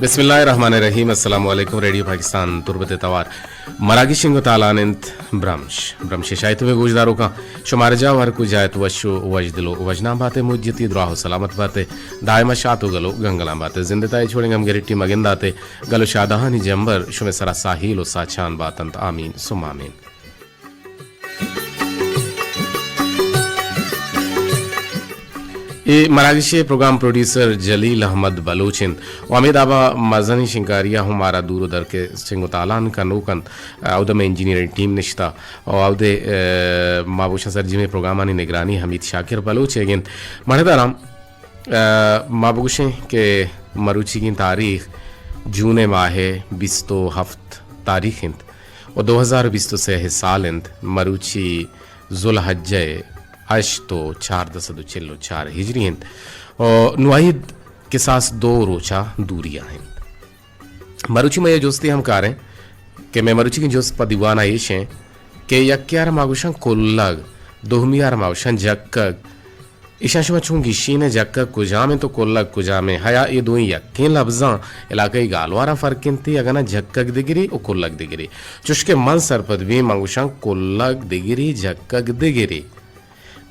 بسم اللہ الرحمن الرحیم۔ السلام علیکم۔ ریڈیو پاکستان تربت ءِ توار مراگش شنگ ءُ تالان اِنت۔ برمش، برمش ءِ شاہی تمیں گوشداروکاں، شمارا جاہ ءُ ہر کجا ات، وش ءُ وژدل ءُ وژنام بات ئے، موجتی دراہ ءُ سلامت بات ئے، دائم ءَ شات ءُ گل ءُ گنگلاں بات ئے، زند ءِ تہا ہچ وڑیں غمگرٹی مگندات ئے، گل ءُ شادہانی جمبر شمئے سرا ساہیل ءُ ساچان باتنت۔ آمین ثم آمین۔ اے مراگش ءِ پروگرام پروڈیوسر جلیل احمد بلوچ اِنت ءُ ہمے داب ءَ مزنیں شنگکاری ءَ ہم مارا دور ءُ در کہ شنگ ءُ تالان کنوک اَنت، اود ءَ مئے انجینئرنگ ٹیم نشتہ ءُ اود ءَ، اہ، ما گوشاں سرجمیں پروگرامانی نگرانی حمید شاکر بلوچ ئیگ اِنت۔ مڑداراں، اہ، ما بگوشیں کہ مروچیگیں تاریخ جون ءِ ماہ ءِ بیست ءُ ہفت تاریخ اِنت ءُ دو ہزار بیست ءُ سے ءِ سال اِنت۔ مروچی ذوالحجہ ءِ ہشت ءُ چاردہ سد ءُ چل ءُ چار ہجری اِنت ءُ نوں عید کساس دو روچ ءَ دوری ءَ اِنت۔ مروچی ما اے جستے ہم کاریں کہ مئے مروچیگیں جست پہ دیوان ءَ ایش اِنت کہ یکے ءَ را ما گوشاں کلگ، دومی ءَ را ما گوشاں جکگ، ایشاں شما چون گیشین ئے، جکگ کجام اِنت ءُ کلگ کجام اِنت؟ ہیا اے دوئیں یکیں لبزاں علاقائی گالواراں فرق اِنت ئے، اگاں نہ جکگ دگرے ءُ کلگ دگرے۔ چوشکہ من سرپد بیں، من گوشاں کلگ دگرے، جکگ دگرے۔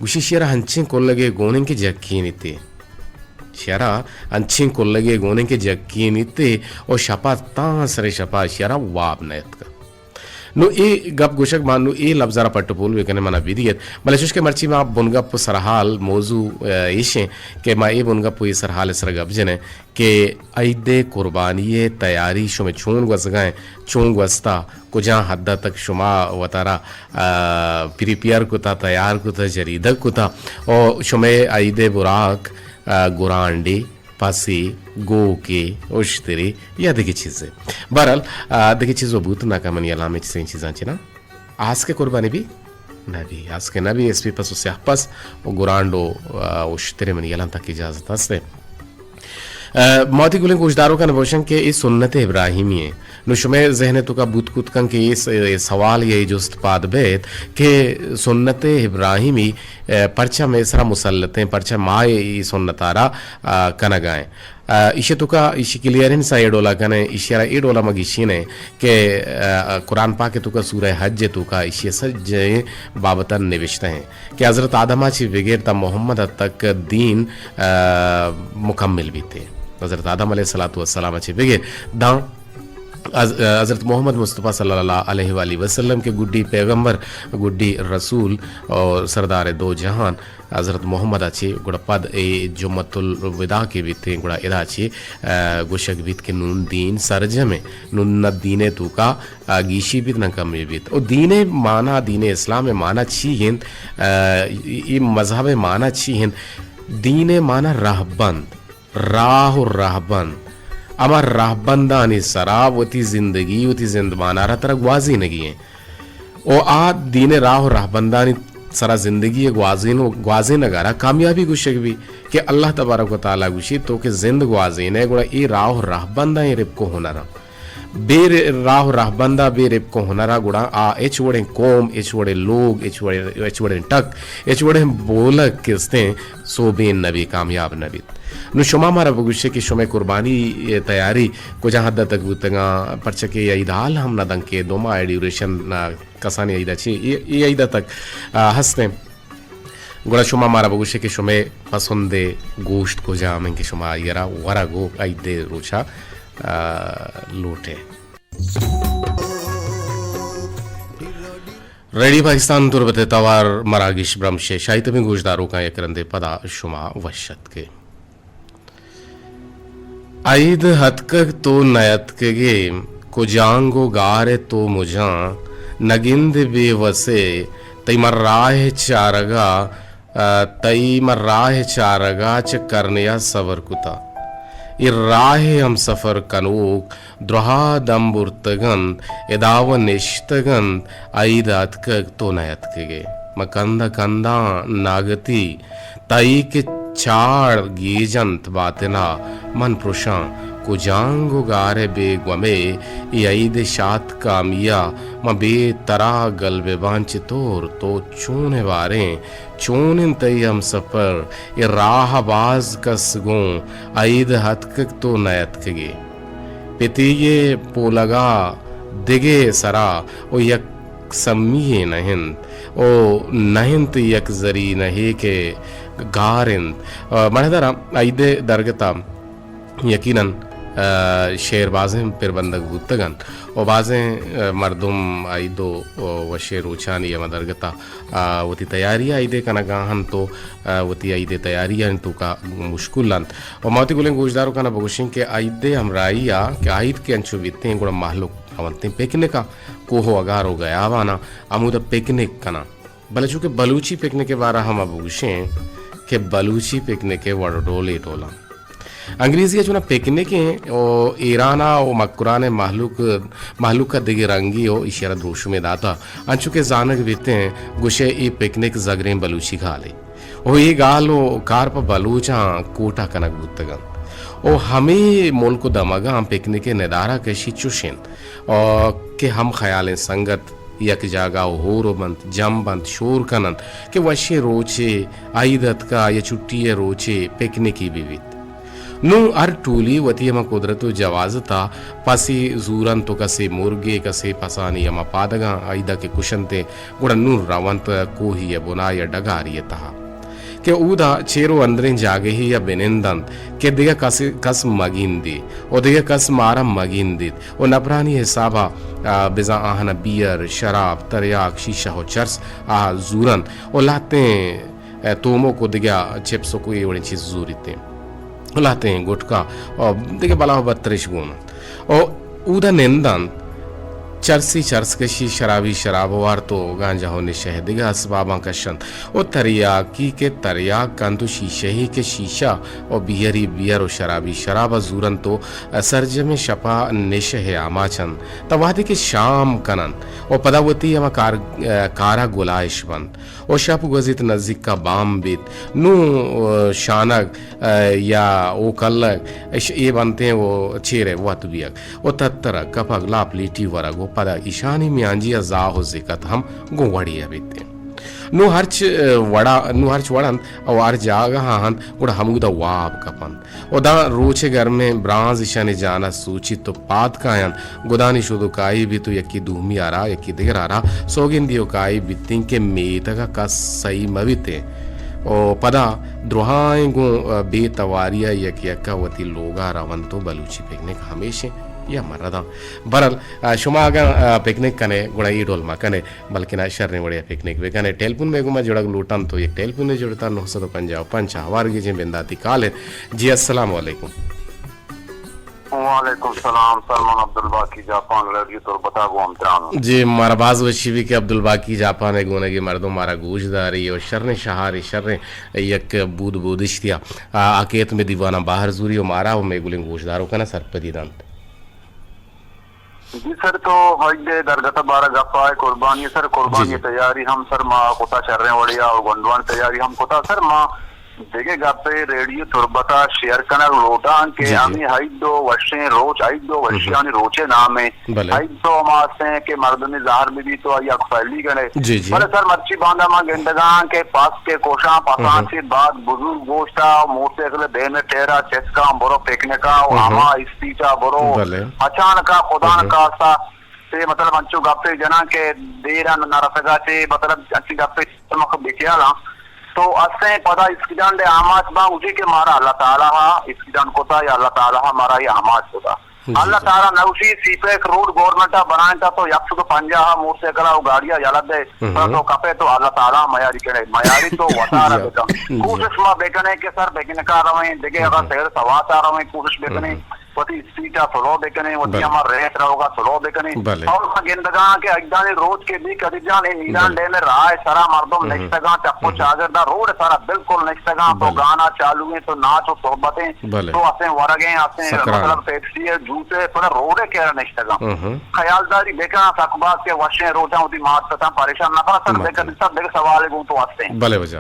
گوشی، ایشی ءَ را انچیں کلگے گون اِنت کہ جکینیت ئے۔ ایشی ءَ را انچیں کلگے گون اِنت کہ جکینیت ئے ءُ شپ ءَ تاں سرے شپ ءَ ایشی ءَ را واب نہ اتکگ۔ نوں اے گپ گوشگ، ما نوں اے لبز ءَ را پٹ ءُ پول بکنیں، من ءَ بدیت۔ بلے چوشکہ مرچی ما بنگپ ءُ سرحال موضوع، اہ، ایش اِنت کہ ما اے بنگپ ءُ اے سرحال ءِ سرا گپ جنیں کہ عید ءِ قربانی ءِ تیاری شمئے چون گوزگ ءَ اِنت، چون گوستہ، کجام حد ءَ تک شما وتارا، اہ، پریپیئر کتہ، تیار کتہ، جریدگ کتہ ءُ شمئے عید ءِ براک، اہ، گرانڈے، پسے، گوکے، اشترے یا دگہ چیزے۔ بہرحال، آ، دگہ چیز وَ بوت نہ کن، منی ہیالا ہمے چیزیں چیزاں چہ نہ۔ آسکے قربانی بی؟ نہ بی۔ آسکے نہ بی، اسپی پس ءُ سیاہ پس ءُ گرانڈ ءُ، آ، اشترے، منی ہیالا تک اجازت ہست ئے۔ آ، ما وتی گلیں گوشداروکاں بگوشاں کہ اے سنت ابراہیمی اِنت۔ نوں شمئے ذہن ءِ توکا بوت کت کن کہ اے س-، اے سوال یا اے جست پاد بیت کہ سنت ابراہیمی، آ، پرچا مئے سرا مسلط اِنت، پرچا ما اے سنت ءَ را، آ، کنگ ءَ ایں۔ آ، ایشی ءِ توکا ایشی کلیئرنس ءَ اے ڈول ءَ کنیں، ایشی ءَ را اے ڈول ءَ ما گیشینیں کہ، آ، قرآن پاک ءِ توکا سورہ حج ءِ توکا ایشی ءِ سجہیں بابت ءَ نبشتہ اِنت کہ حضرت آدم ءَ چہ بگر تا محمد ءَ تک دین، آ، مکمل بیت۔ حضرت آدم علیہ الصلوۃ والسلام ءَ چہ بگر داں حض-، حضرت محمد مصطفی صلی اللہ علیہ وآلہ وسلم کہ گڈی پیغمبر، گڈی رسول ءُ سردار دو جہان، حضرت محمد ءَ چہ گڑا پد اے جمعۃ الوداع کہ بیت اِنت، گڑا ادا چہ، آ، گوشگ بیت کہ نوں دین سرجم اِنت، نوں نہ دین ءِ توکا، آ، گیشی بیت نہ کمی بیت۔ ءُ دین ءِ معنی، دین اسلام ءِ معنی چی اِنت؟ آ، اے، اے مذہب ءِ معنی چی اِنت؟ دین ءِ معنی رہبند، راہ ءُ رہبند۔ ہما رہبندانی سرا وتی زندگی، وتی زندمان ءَ را ترا گوازینگی اِنت۔ ءُ آ دین ءِ راہ ءُ رہبندانی سرا زندگی ءِ گوازین ءُ گوازینگ ءَ را کامیابی گوشگ بیت کہ اللہ تبارک و تعالی گوشیت، تو کہ زند گوازین ئے، گڑا اے راہ ءُ رہبند ءَ، اے رپک ءُ ہنر ءَ۔ بے ر-، راہ ءُ رہبند ءَ، بے رپک ءُ ہنر ءَ، گڑا آ ہچ وڑیں قوم، ہچ وڑیں لوگ، ہچ وڑیں، ہچ وڑیں ٹک، ہچ وڑیں بولگ کہ استیں، سوبین نہ بیت، کامیاب نہ بیت۔ نوں شما مارا بگوشے کہ شمئے قربانی ءِ تیاری کجا حد ءَ تک بوتگاں، پرچا کہ اے عید حال ہم نہ دنت کہ دو ماہ ءِ ڈیوریشن ءَ کسانیں عید ءَ چہ اے، اے عید ءَ تک، آ، ہست اِنت۔ گڑا شما مارا بگوشے کہ شمئے پسند ءِ گوشت کجام اِنت کہ شما آئی ءَ را ورگ ءُ عید ءِ روچ ءَ، آ، لوٹ ئے۔ ریڈیو پاکستان تربت ءِ توار مراگش برمش ءِ شاہی تمیں گوشداروکاں یک رندے پدا شما وش اتک ئے۔ عید اتکگ تو نیاتکگ ئے، کجانگ ءُ گار ئے تو مجاں، نہ گند بے وس ئے، تئی من راہ چارگ ءَ، آ، تئی من راہ چارگ ءَ چہ کرنے ءَ سبر کتہ۔ اے راہ ءِ ہمسفر کنوک دراہ دم برتگ اَنت، ادا وَ نشتگ اَنت، عید اتکگ تو نیاتکگ ئے۔ من کند ءَ کنداں ناگتی، تئی کہ چاڑ گیج اَنت باتن ءَ، من پرشاں، کجانگ ءُ گار ئے بے گم ئے، اے عید ءِ شاتکامی ءَ من بے ترا گل بہ باں چتور، تو چون ئے باریں؟ چون اِنت تئی ہمسفر؟ اے راہ ءَ باز کس گوں عید اتکگ تو نیاتکگ ئے۔ پتے ءِ پولگ ءَ دگہ سرا ءُ یک سمی یے نہ اِنت ءُ نہ اِنت یک زرینہے کہ گار اِنت۔ آ، مڑدراں عید ءِ درگت ءَ یقیناً، آ، شعر بازیں پر بندگ بوتگ اَنت ءُ بازیں، آ، مردم عید ءُ، آ، وشیں روچانی ہما درگت ءَ، آ، وتی تیاری ءَ عید ءِ کنگ ءَ اَنت ءُ، آ، وتی عید ءِ تیاریانی توکا مشغول اَنت۔ ءُ ما وتی گلیں گوشداروکاں بگوشیں کہ عید ءِ ہمراہی ءَ کہ عید کہ انچو بیتیں گڑا مہلوک رونتیں پکنک ءَ، کوہ ءُ اگار ءُ گیاباناں ہمودا پکنک کناں۔ بلے چونکہ بلوچی پکنک ءِ بارہ ءَ ما بگوشیں کہ بلوچی پکنک ءِ وڑ ءُ ڈول اے ڈول اَنت۔ انگریزی ءَ چوناں پکنک ایں ءُ ایران ءَ ءُ مکران ءِ مہلوک، مہلوک ءَ دگہ رنگے ءُ ایشی ءَ را دروشمے داتہ، انچو کہ زانگ بیتیں گوشئے اے پکنک زگریں بلوچی گالے ءُ اے گال ءُ کار پہ بلوچاں کوٹہ کنگ بوتگ اَنت ءُ ہمے ملک ءُ دمگاں پکنک ءِ ندارہ کشی چش اِنت ءُ کہ ہم خیالیں سنگت یک جاگہ ءَ ہور بنت، جم بنت، شور کننت کہ وشیں روچے، عید اتکا یا چھٹی ءِ روچے پکنکے بہ بیت۔ نوں ہر ٹولی وتی ہما قدرت ءُ جوازت ءَ پسے زورنت ءُ کسے مرگے، کسے پسانی ہما پادگاں عید ءَ کہ کشنت، گڑا نوں رونت کوہی ءِ بنا یا ڈگاری ءِ تہا۔ کہ اودا چیر ءُ اندریں جاگہے ءَ بنندنت کہ دگہ کس، کس مگندی ءُ دگہ کس مارا مگندیت ءُ نپرانی حساب ءَ، آ، بزاں آہاں بیئر، شراب، تریاک، شیشہ ءُ چرس آ زورنت ءُ لہتیں، آ، توموک ءُ دگہ چپس ءُ کوئی وڑیں چیز زوریت۔ لہتیں گٹکا ءُ دگہ بلاہ ءُ بترش گون اَنت۔ ءُ اودا نندنت، چرسی چرس کشی، شرابی شراب وارت ءُ گانجہ ءُ نشہ ءِ دگہ اسباباں کشنت ءُ تریاکی کہ تریاک کنت ءُ شیشہی کہ شیشہ ءُ بیئری بیئر ءُ شرابی شراب ءَ زورنت ءُ سرجمیں شپ ءَ نشہ ءِ آماچ اَنت تاں وہدے کہ شام کننت ءُ پدا وتی ہما کار، کار ءَ گلائش بنت۔ ءُ شپ گوزیت، نزیک ءَ بام بیت۔ نوں، آ، شانگ، آ، یا اوکلگ اش اے بنتیں ءُ چیر ءِ وت بیگ ءُ تترگ، کپگ، لاپ لیٹی ورگ ءُ پدا ایشانی میانجی ءَ زاہ ءُ زکت ہم گوں وڑے ءَ بیتیں۔ نوں ہرچ، آ، وڑا، نوں ہرچ وڑ اَنت ءُ ہر جاگہ ءَ اَنت، گڑا ہمودا واب کپنت۔ ءُ داں روچ ءِ گرمیں برانز ایشانی جان ءَ سوچیت ءُ پاد کاینت، گدانی شودوکائی بیت ءُ یکے دومی ءَ را، یکے دگر ءَ را سوگندی ءُ کائی بیتیں کہ میتگ ءَ کس سہی مہ بیتیں ءُ پدا درہائیں گوں بے تواری ءَ یک یک ءَ وتی لوگ ءَ رونت ءُ بلوچی پکنک ہمیش ایں یا مرد آں۔ برحال، شما اگاں پکنک کنئے گڑا اے ڈول مہ کنئے۔ بلکنا شریں وڑے ءَ پکنک بہ کن ئے۔ ٹیلیفون مئے گوما جڑگ لوٹ اَنت تو یک ٹیلیفونے جڑت ءَ، نو سد ءُ پنجاہ ءُ پنچ ءَ ہوار گیجیں بنداتی کال اِنت۔ جی السلام علیکم۔ وعلیکم سلام سر، من عبدالباقی جاپان ریڈیو تربت ءَ گوں ہمتران۔ جی مارا باز وشی بی کہ عبدالباقی جاپان ءِ گونگی مردم مارا گوش داری ءُ شریں شہاری شریں یک بود بودشتی ءَ آ، آ کیت مئے دیواناں بہر زوری ءُ مارا ءُ مئے گلیں گوشداروکاں سرپدی دنت۔ جی سر، تو عید ءِ درگت ءِ بارہ ءَ گپ ءَ ئے، قربانی ءَ سر، قربانی ءِ تیاری ہم سر ما کتا شریں وڑے ءَ ءُ گونڈوانی تیاری ہم کتا سر۔ ما دگہ گپے ریڈیو تربت ءَ شیئر کنگ لوٹاں کہ ہمے عید ءُ وشیں روچ، عید ءُ وشیانی روچ ءِ نام ءَ عید تو ہما استیں کہ مردمے زہر بہ بیت ءُ آئی ءَ پھلی گنے۔ بلے سر مرچی باندا ما گندگاں کہ پس کہ کشاں، پساں چہ بعد بزرگ گوشتا ءُ موٹر سائیکل ءِ دیم ءَ ٹیرا چسکاں برو پکنکا ءُ ہما اسپیچا برو۔ اچانکا خدا نخواستہ سے مطلب انچو گپے جناں کہ دیر ءَ نہ رسگا چے مطلب انچی گپے مخ بے خیالاں۔ تو استیں پدا ایکسیڈنٹ ءِ آماچ باں گوشی کہ مارا اللہ تعالی ءَ ایکسیڈنٹ کتا یا اللہ تعالی ءَ مارا یہ آماچ کتا۔ اللہ تعالی نہ گوشی سی پیک روڈ گورنمنٹ ءَ بنائینتا تو یک سد ءُ پنجاہ ءَ موٹر سائیکل ءَ ءُ گاڑی ءَ یلہ دے، تو کپے تو اللہ تعالی ءَ میاری کنے، میاری تو وتارا بکن۔ کوشش ما بکنیں کہ سر پکنکا رویں، دگہ اگر سیر سوات ءَ رویں کوشش بکنیں۔ وتی اسپیڈ ءَ سلو بکنیں، وتی ہما ریس روگ ءَ سلو بکنیں۔ اور ما گندگاں کہ اجدانی روچ کہ بی قدیر جان، اے میران ڈیم ءِ راہ ءِ سرا مردم نشتگاں، چپ ءُ چاگرد ءَ روڈ ءِ سرا بالکل نشتگاں، تو گانا چالو ایں، تو ناچ ءُ صحبت ایں، تو اسیں ورگ ایں، اسیں مطلب ٹیکسی ءِ جوتے پورا روڈ ءِ کرا نشتگاں۔ خیالداری بکن، سک باز کہ وشیں روچاں وتی مات پتاں پریشان نہ کن، سر دگہ، سر دگہ سوالے گوں تو استیں۔ بلے واجہ۔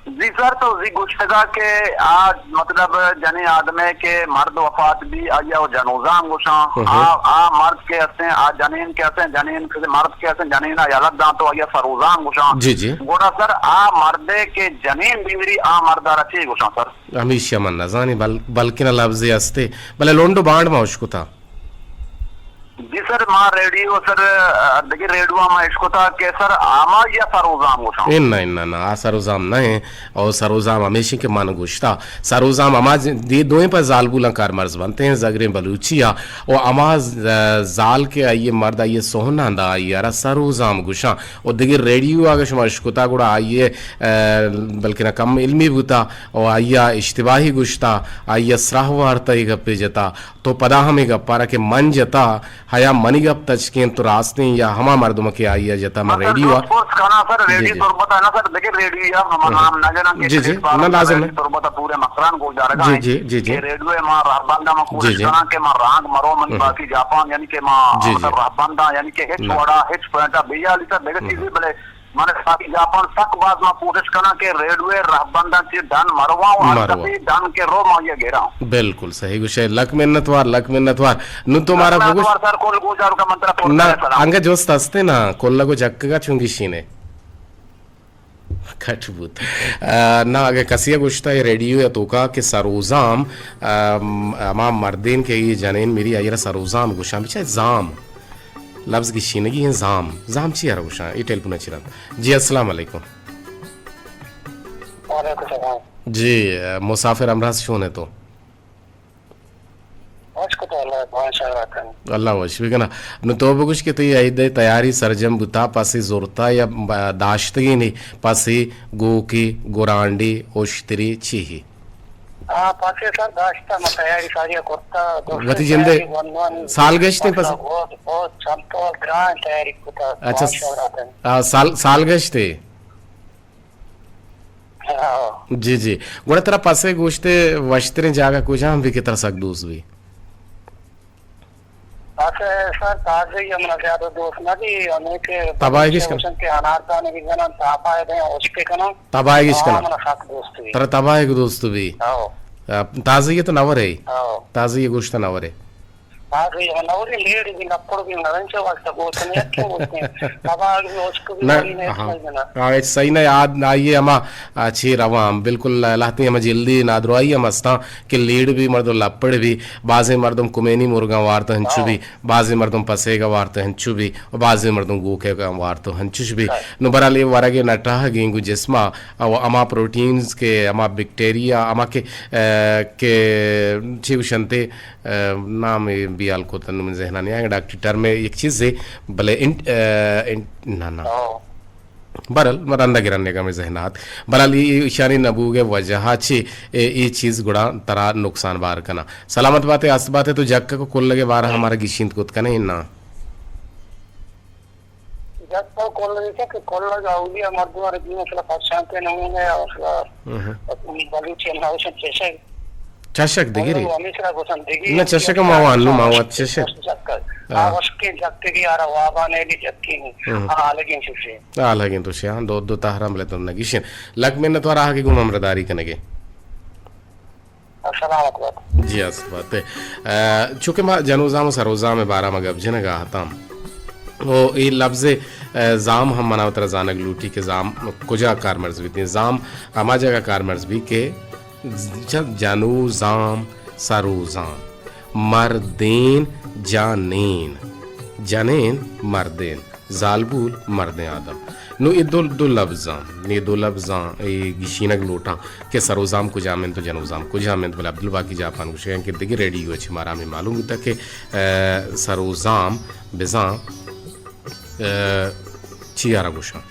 جی سر، تو زی گوشتگا کہ آ مطلب جنین آدمے کہ مرد وفات بی، آئی ءَ جنوزام گوشاں۔ ہم۔ آ، آ مرد کہ ہستیں، آ جنین کہ ہستیں، جنین کہ مرد کہ ہستیں، جنین ءَ یلہ داں تو آئی ءَ سروزام گوشاں۔ جی، جی۔ گڑا سر آ مردے کہ جنین بمری، آ مرد ءَ را چی گوشاں سر؟ ہمیشی ءَ من نزانی، بل-، بلکنا لبزے ہستے، بلے لونڈ و بانڈ ما اشکتا۔ جی سر، ما ریڈیو سر، ءَ، دگہ ریڈیو ءَ ما اشکتا کہ سر، ہمائی ءَ سروزام گوشاں۔ اناں، اناں، نہ، آ سروزام نہ ایں، او سروزام ہمیشی کہ من گوشتا۔ سروزام ہما ج-، دی دوئیں پہ زالبولاں کارمرز بنت ایں، زگریں بلوچی ءَ، او ہما ز-، زال کہ آئی مرد آئی سہناں دا آئی ءَ را سروزام گوشاں۔ او دگہ ریڈیو اگہ شما اشکتا گڑا آئی، ءَ، بلکنا کم علمی بوتا، او آئی ءَ اشتباہی گوشتا، آئی ءَ سراہ وارتا اے گپے جتا۔ تو پدا ہمے گپ ءَ را کہ من جتا، ہیا منی گپ تچکیں تو راستیں یا ہما مردم کہ آئی ءَ جتا من ریڈیو ءَ۔ پرس کنا سر، جی، ریڈیو جی۔ تربت ءَ نہ سر، دگہ ریڈیو یا ہما نام نہ جناں کہ جی، جی۔ نہ لازم ریڈیو ہے۔ تربت ءَ پورے مکران گوشدارگا جی، ہیں جی، جی، جی۔ کہ ریڈیو ءَ ما رہبنداں ما جی، کوشش جی۔ کناں کہ ما رانگ مرو منی باقی جاپان یعنی کہ ما جی، جی۔ مطلب رہبنداں یعنی کہ ہچ وڑا ہچ پوائنٹ ءَ بے حالی سر دگہ چیزے بلے من ساتی جاپان سک باز ما کوشش کناں کہ ریڈیو ءِ رہبنداں چہ ڈن مرواں و ہر مرواں۔ کسی ڈن کہ رو ما یہ گراں۔ بالکل صحیح گوشے، لک منتوار، لک منتوار۔ نو تو مارا بگوش۔ منتوار سر، کل گوشداروکاں من ترا پر نہ، سلام۔ انگا جست ہستے نا، کل گو جکگا چونگی شینے۔ کٹ بوت۔ آ، نہ، اگہ کسی گوشتا ہے ریڈیو یا توکا کہ سروزام، آ، ہما مردین کہ یہ جنین میری آئی را سروزام گوشاں، بچہ زام۔ لبز گشینگی ہیں زام۔ زام چی ءَ را گوشاں؟ اے ٹیلیفون ءَ چہ رند۔ جی، السلام علیکم۔ وعلیکم السلام۔ جی، مسافر ہمراہ چون ئے تو؟ وش کتو اللہ، ماشاءاللہ کن۔ اللہ وش بکنا۔ نو تو بگوش کہ تئی عید ءِ تیاری سرجم بوتا، پسے زرتا یا ب-، داشتگی نی، پسے گوکے، گرانڈے، اشترے، چی ہی؟ آ، پسے سر داشتہ، ما تیاری ساری کرتا، دوست وتی جندے تیاری ون ون، سال گشتیں پس؟ بہت، بہت چمپل گران تیاری کتا، اچھا، ماشاءاللہ کن۔ آ، سال، سال گشتے؟ ہاں۔ جی، جی۔ گڑا ترا پسے گوشتے وشتریں جاگہ کجام بی کہ ترا سک دوست بی؟ اصل سر تازگی ہم زیادہ دوست نہ بی، ہمیں کہ تباہی کش کن۔ کہ انار دانے بزنن، تاپا دیں، اشکے کنن۔ تباہی کش کنن۔ ہاں، من سک دوست بی۔ ترا تباہی کو دوست بی؟ ہاں۔ آ، تازگی تو نورے؟ ہاں۔ تازگی گوشت نورے؟ تازگی ہم نورے، لیڑ بی، لپڑ بی، نرنچ واسطہ گوشت نہیں، اچھے گوشت نہیں۔ تباہی بی، اشک بی، نہ، نرنچ ہاں۔ نہیں بنا۔ ہاں، اچ صحیح نہ یاد نہ آئیے ہما، آ، چی رواں، بالکل لہتیں ہما جلدی نادراہی ہم ہستاں۔ کہ لیڑ بی مردم لپڑ بی، بازیں مردم کمینی مرگاں وارت ہنچو بی، بازیں مردم پسیگ وارت ہنچو بی، و بازیں مردم گوکیگ وارت ہنچوش بی۔ نو برحال اے ورگ نٹاہگیں گوں جسما او ہما پروٹینز کہ ہما بیکٹیریا ہما کہ، آ، کہ چی گوشنتے، آ، نام بیال کتن من ذہنا نہیں آئے، ڈاکٹر ٹرمے یک چیزے بلے انٹ-، آ، انٹ-، نہ، نہ۔ بہرحال، رندا گرنیگا مئے ذہن آت۔ بہرحال، اے، اے ایشانی نبوگ ءِ وجہ ءَ چہ اے، اے چیز گڑا ترا نقصان بار کناں۔ سلامت باتے، است باتے، تو جکک و کلگ ءِ بارہ ءَ مارا گیشینت کت کنے نا؟ جکک و کلگ ءَ کہ کلگ اولی ءَ مردم ءَ را دیما مثلا پرشانتے نمونے ءَ مثلا بلوچی ءَ نوشن چشگ۔ چشک دگری؟ نہ، چشک ما وان نو، ما وت چشک۔ آ، ہشکیں جکگی آرا وابا نیلی جکی نی۔ آ، الگیں چوشے۔ آ، الگیں تو شے، ہاں، دو، دو تہران بلے تو نگیشن۔ لک منت وار آہگی گوں ہمراہداری کنگے۔ السلام علیکم۔ جی، است بات ہے۔ آ، چونکہ ما جنوزام و سروزام بارا ما گپ جنگا ہتام۔ او اے لفظ، آ، زام ہم منا ترا زانگ لوٹی کہ زام کجا کارمرز بیتیں۔ زام ہما جگہ کارمرز بی کہ چہ جنوزام، سروزام، مردین، جنین، جنین، مردین، زالبول، مردین آدم۔ نو اے دو، دو لبزاں، اے دو لبزاں، اے گشینگ لوٹاں کہ سروزام کجام انت و جنوزام کجام انت، بلے عبدالباقی جاپان گوشگ انت کہ دگہ ریڈیو ء چہ مارا ہمے معلوم بوتگ کہ، ء، سروزام بزاں، ء، چی ء را گوشاں؟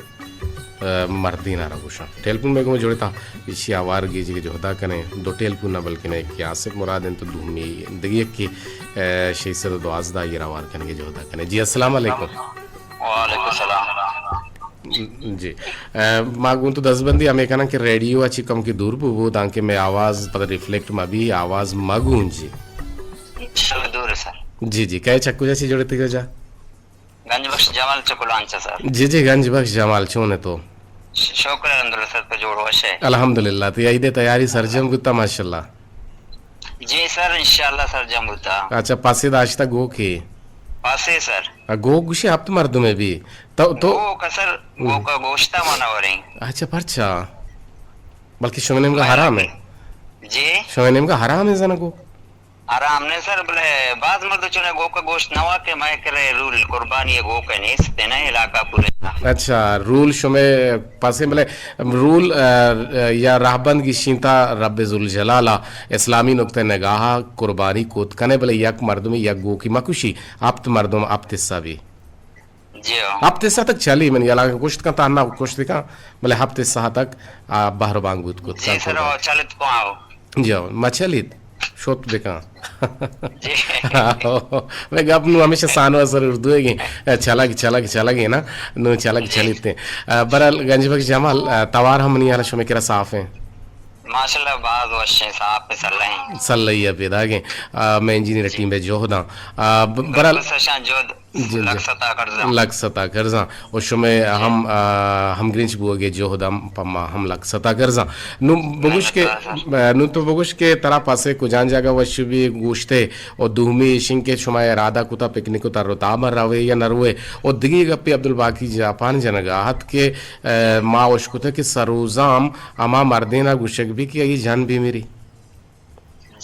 ء، مردین ء را گوشاں۔ ٹیلیفون مئے گوما جڑتاں، ایشی ء ہوار گیجگ ء جہد ء کنیں۔ دو ٹیلیفون ء بلکن ایک آصف مراد انت، دومی دگہ یکے، ء، شش سد و دوازدہ ء را ہوار کنگ ء جہد ء کنیں۔ جی، السلام علیکم۔ وعلیکم السلام۔ جی۔ ء، ما گوں تو دزبندی ہمے کناں کہ ریڈیو ء چہ کمکے دور بو، بو، دانکہ مئے آواز پدا ریفلیکٹ مہ بی، آواز مہ گونجی۔ شو دور ہے سر۔ جی، جی۔ کئے چہ کجا چہ جڑتگ ئے جا؟ گنج بخش جمال چکلانچ ء سر۔ جی جی، گنج بخش جمال، چون ئے تو؟ ش-، شکر الحمدللہ سر، تو جوڑ وش ئے؟ الحمدللہ، تئی عید ءِ تیاری سرجم بوتا؟ ماشاءاللہ۔ جی سر، انشاءاللہ سرجم بوتا۔ اچھا، پسے داشتا گوکے؟ پسے سر۔ آ، گوک گوشی ہپت مردمے بی۔ تو، تو گوک سر، گوک گوشتا منا وریں۔ اچھا، پرچا؟ بلکہ شمے نیمگا حرام اے؟ جی؟ شمے نیمگا حرام اے زنا گوک؟ آرام نے سر، بلے باز مرد چونے گوک گوشت نوا کہ مئے کرے رول قربانی گوک نیست نا علاقہ پورے۔ اچھا، رول شمے پاسے، بلے رول، آ، آ، یا رہبند گشینتا رب ذوالجلال ءَ اسلامی نقطہ نگاہ ءَ قربانی کوت کنے، بلے یک مردمی یک گوکی مکشی، ہپت مردم ہپت حصہ بی۔ جی ہو۔ ہپت حصہ تک چلی، من یلا کشت کن، تہنا کشت کن، بلے ہپت حصہ تک، آ، بہر بانگ بوت کت جی کن سر، قربان۔ او چلت کو آو۔ جی ہو، ما چلیت، شوت بکن۔ جی۔ میں گپ نو ہمیشہ سانو سر اردو ہے کہ چلگ، چلگ، چلگ ہے نا، نو چلگ جی۔ چلیت ہیں۔ آ، برال گنج بخش جمال، آ، توار ہم منی حالا شمے کرا صاف ہیں۔ ماشاءاللہ، باز وش ہیں، صاف ہیں، سلہ ہیں۔ سلہ ہی ہے پیدا گئے۔ آ، میں انجینئر جی۔ ٹیم پہ جوہداں۔ آ، ب-، برال بالکل سر شان جوہد۔ جی، جی۔ لک ستا کرزاں۔ لک ستا کرزاں۔ و شمئے جی۔ ہم، آ، ہمگرنچ بوگے جہد ہم پما ہم لک ستا کرزاں۔ نوں بگوش کہ، منتوار سر۔ آ، نوں تو بگوش کہ ترا پسے کجان جاگہ وش بی گوشتے و دومی ایشن کہ شما ارادہ کتا پکنک و تر و تاب روے یا نروے۔ و دگی گپی عبدالباقی جاپان جنگا ہت کہ، آ، ما وش کتا کہ سروزام ہما مردینا گوشگ بی کہ آئی جن بی میری۔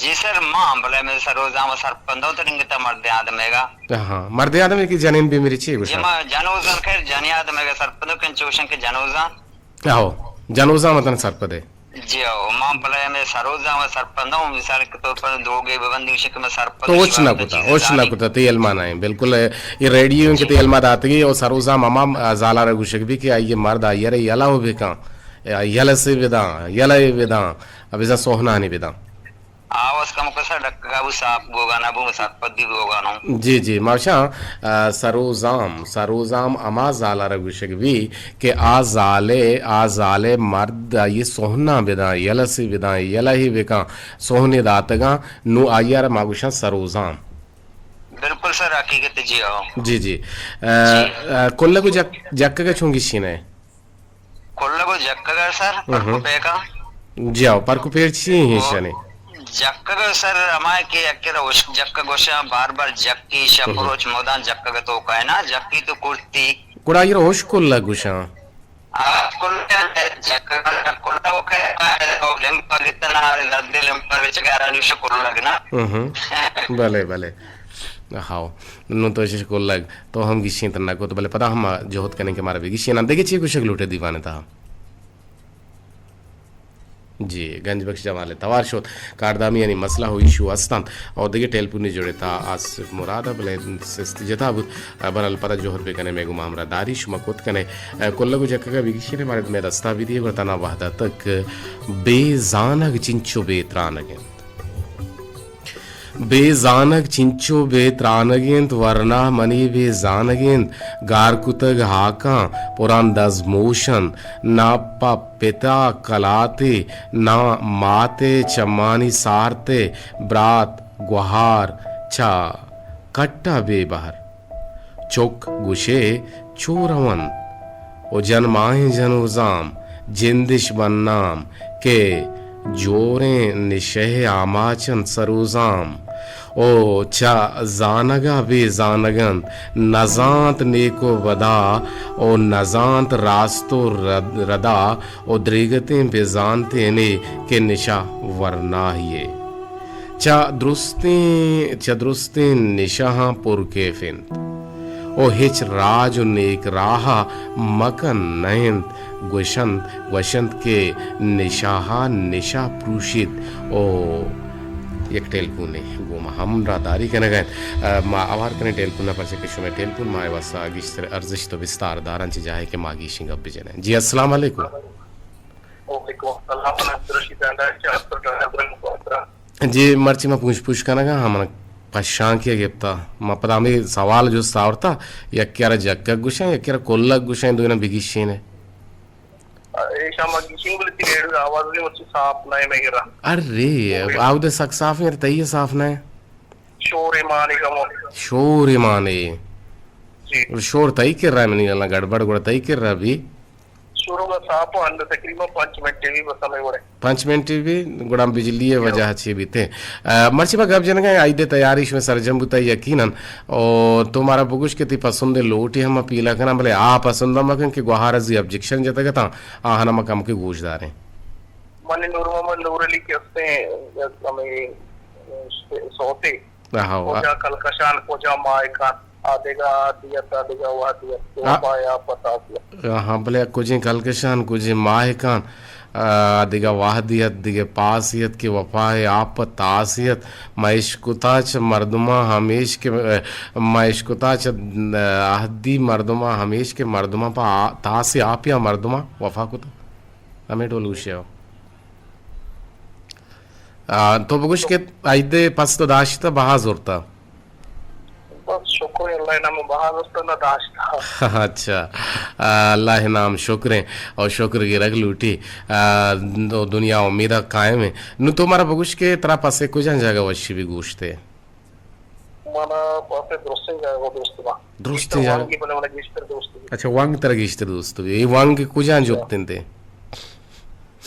جی سر، ما بلے میں سروزام و سرپندوں تو ڈنگتا مرد آدمیگا۔ ہاں، مرد آدم کی جنین بی میری چی جی گوشاں؟ ما جنوزان خیر جنی آدمیگا سرپندوں کن چوشن کے جنوزان۔ آہو، جنوزان وطن سرپدے۔ جی آہو، ما بلے میں سروزام و سرپندوں، مثال کے طور پر دو گے ببندی گوشن کہ میں سرپندوں تو اوچ نہ کتا، اوچ نہ کتا، تی علما نہ ہیں۔ بالکل، اے، یہ ریڈیو ہیں کہ جی۔ تی علما داتگی اور سروزام ہما، آ، زالارا گوشگ بی کہ آئیے مرد آئیے رے یلا ہو بکاں، آ، یلہ سے بداں، یلہ بداں۔ ابزاں سوہنانی بداں۔ آواز کمکسا ڈکگا بو، ساپ بوگا نہ بو، سرپدی بوگا نو۔ جی، جی، ماشاء، آ، سروزام، سروزام ہما زالارا گوشگ بی کہ آ زالے، آ زالے مرد آئی سوہنا بداں، یلہ سی بداں، یلہ ہی بکاں، سوہنے داتگاں، نو آئی را ما گوشاں سروزام۔ بالکل سر، حقیقت جی ہو۔ جی، جی۔ آ، جی۔ آ، کلگ و جک-، جکگا چون گشینے؟ کلگ و جکگ ء سر، ہم۔ پرک و پیکا۔ جی ہو، پرک و پیر چی ہیں او، شنے؟ جکگ ء سر ہما کہ یک کرا اشک جکگ گوشاں، بار بار جکی، شپ ہم۔ روچ مدان جکگ تو کائنا، جکی تو کرتی۔ گڑا ایر اشک کلگ گوشاں۔ آ، کلگ جکگ کلگ و کہ لمپا گتنا، لدے لمپا وچ گارا نوش کلگ نا۔ ہم۔ بلے، بلے۔ ہاؤ۔ نوں تو اشش کلگ، تو ہم گشینت نہ کت، بلے پدا ہم جہد کنیں کہ مارا بگشیناں۔ دگہ چی گوشگ لوٹے دیوان ء تہا؟ جی، گنج بخش جمال ء توار شوت، کاردامیانی مسئلہ و ایشو ہستنت، اور دگہ ٹیلیفونی جوڑے تہا آصف مراد ء، بلے سست جتا بوت۔ برحال پدا جہد بکنیں، مئے گوما ہمراہ داری شما کت کنئے۔ کلگ و جکگ ء بگشینے، مارا مئے دستا بدیے، گڑا تنا وہدہ تک بے زانگ چنچو بے ترانگ انت۔ بے زانگ چنچو بے ترانگ انت، ورنا منی بے زانگ انت۔ گار کتگ ہاکاں پران دزموش انت، نہ پہ پتا کلاتے، نہ مات ء چمانی سارت ء، برات گوہار چہ کٹ ء بے بہر۔ چک گوشے چو رونت و جن ماہیں جنوزام، جندش بنام کہ جوریں نشہ آماچ انت سروزام۔ او چہ زانگ ء بے زانگ انت، نزانت نیک و بدا، او نزانت راست و رد-، ردا، او دریگتیں بزانتینے کہ نشہ ورناہی یے۔ چہ درستیں، چہ درستیں نشہاں پر کیف انت۔ او ہچ راج و نیک راہ ء مکن نہ انت، گوشنت، گوشنت کہ نشہ ء نشہ پروشیت۔ او یک ٹیلیفونے گوں ما ہمراہ داری کنگ ء انت۔ ء، ما اوار کنیں ٹیلیفون ء، پرچہ کہ شمئے ٹیلیفون ما ء واستا گیشتر ارزشت و بستار داران چہ جاہے کہ ما گیشیں گپ بجنیں۔ جی، السلام علیکم۔ وعلیکم السلام، من عبدالرشید ڈانڈا چہ اسپتال ء۔ جی، مرچی ما پوچھ پوچھ کنگا، ہاں، من پشانکی گپتا۔ ما پدا ہمیں سوال جست آورتا، یکے را جکگ گوشاں، یکے را کلگ گوشاں، دوینا بگیشینے۔ ایشاں ما گیشیں، بلے تئی ریڈیو آواز بھی مرچی صاف نہ ہے میگرا۔ ارے، آودے سک صاف ہے، تئی صاف نہ ہے۔ شور ایمانے کمو۔ شور ایمانے۔ جی۔ شور تئی کر رہا ہے، منی اللہ گڑبڑ گڑا تئی کر رہا بھی۔ شروع ءَ ساپ ءَ انت، تقریباً پنچ منٹ ءَ بی بس ہمے وڑے۔ پنچ منٹ ءَ بی گڑا بجلی ءِ وجہ چے بیت؟ آ، مرچی ما گپ جنگ ءَ آں، عید ءِ تیاری شمئے سرجم بوتگ یقیناً۔ او تو مارا بگوش کہ تئی پسند ءِ لوٹے ہم ما پیلہ کناں، بلے آ پسند ہم مکن کہ گوہار ءَ زی آبجیکشن جتگ اتاں، آہاں ہم کمکے گوش داریں۔ من نور محمد نور علی کہ ہستیں، ہمے سوتے۔ آہو، آ- کجا کلکشان، کجا ماہکان، آ دگہ آہدی ات، آ دگہ وہدی ات، کہ آ- وفا ءِ آپ ءَ تاسی ات۔ آہاں، بلے کجیں کلکشان، کجیں ماہکان، آ دگہ وہدی ات، دگہ پاسی ات کہ وفا ءِ آپ ءَ تاسی ات۔ ما اشکتا چہ مردماں ہمیش کہ، ما اشکتا چہ آہدی مردماں ہمیش کہ مردماں پہ آ-، تاسی آپیا مردماں وفا کتگ۔ ہمے ڈول گوشے ہو۔ آ، تو بگوش کہ عید ءِ پس تو داشتہ بہا زرتہ؟ بس شکر اللہ ءِ نام ءَ بہا زرتہ نہ داشتہ۔ اچھا۔ آ، اللہ ءِ نام شکر ایں اور شکر گرگ لوٹی۔ آ، دو دنیا امید ءَ قائم ایں۔ نو تو مارا بگوش کہ ترا پس ءِ کجا جاگہ وشی بی گوشتے؟ مانا پس ءِ درستیں جاگہ دوست با۔ درستیں جاگہ؟ وانگی بلے منا گیشتر دوست بی۔ اچھا، وانگ ترا گیشتر دوست بی۔ اے وانگ کجا جپت انت؟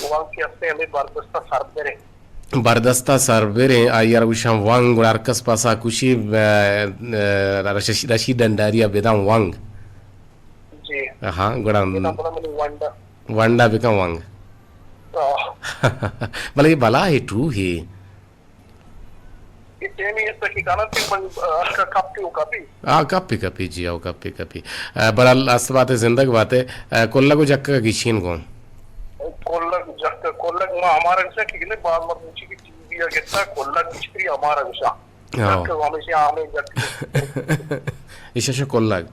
وانگ کہ ہستیں ہمے بردستہ سربریں۔ بردستہ سربریں، آئی ءَ را گوشاں وانگ، گڑا ہر کس پسا کشی، ا، ا، رش-، رشید ڈنڈاری ءَ بداں وانگ۔ جی۔ ہاں، گڑا اے نام بلا منی ونڈا۔ ونڈا بکن وانگ۔ آہ۔ بلے اے بلا ہے، ٹو ہے۔ اے ٹیمی است کہ کانا تے من، آ، کپی و کپی۔ آ، کپی کپی جی، او کپی کپی۔ آ، برحال است باتے، زندگ باتے۔ آ، کلگ و جکگ گیشین گون۔ کلگ جکگ، کلگ ما ہمارا گسا کہ گلے باز مردم چی کہ ٹی وی آ گتا، کلگ گیشتری ہمارا گسا۔ ہاں۔ جکگ ہمیشہ آمے جکگ۔ ایشش کلگ۔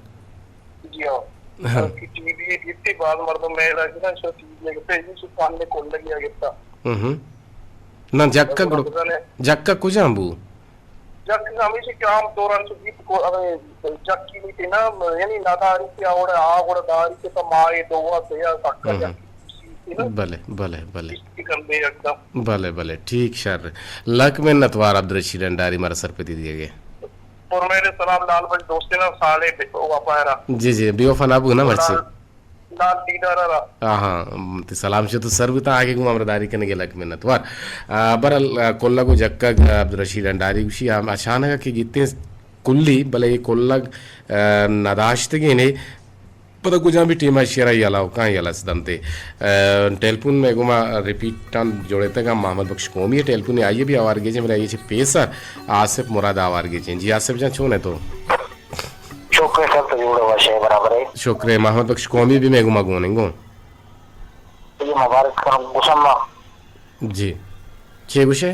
جی ہاں۔ ہاں۔ کہ ٹی وی آ گتے باز مردم میل آ گتا، شو ٹی وی آ گتا، ایشش پانے کلگ یا گتا۔ ہم۔ نہ، جکگ گڑا، جکگ کجام بو؟ جکگ ہمیشہ کہ عام طور انت بیت کو، ارے، جکی میتے نا، یعنی نداری کہ آوڑا، آ وڑا داری کہ تا ماہ دو وا سیا سکا ہم۔ جکی سی نا۔ بلے، بلے، بلے۔ اشتی کندے یکدم۔ بلے، بلے، ٹھیک شر۔ لک منت وار عبدالرشید انڈاری مارا سرپدی دیگے۔ پر میرے سلام لال بخش دوستینا سالے بے وفا را۔ جی، جی، بے وفا نہ بو نا مرچی۔ لال لال دیدار ء را۔ آہاں، تی سلام شت سر بوتاں، آگے گوں ہمراہداری کنگے لک منت وار۔ آ، برحال، آ، کلگ و جکگ، آ، عبدالرشید انڈاری گوشی، آ، اچانک کہ گیتیں کلی، بلے اے کلگ، آ، نداشتگینے، پدا کجام بھی ٹیم ء شیرا یلا و کان یلا سدنتے۔ آ، ٹیلیفون میں گوما ریپیٹان جوڑے تگا محمد بخش قومی ٹیلیفون آئیے بھی آوار گیجیں، بلے آئیے چھ پیسر آصف مراد آوار گیجیں۔ جی آصف جان، چون ہے تو؟ شکر ہے سر، تو جوڑ وش ہے، برابر ہے۔ شکر ہے، محمد بخش قومی بھی میں گما گون انگو۔ یہ مبارک خان گسما۔ جی۔ چے گوشے؟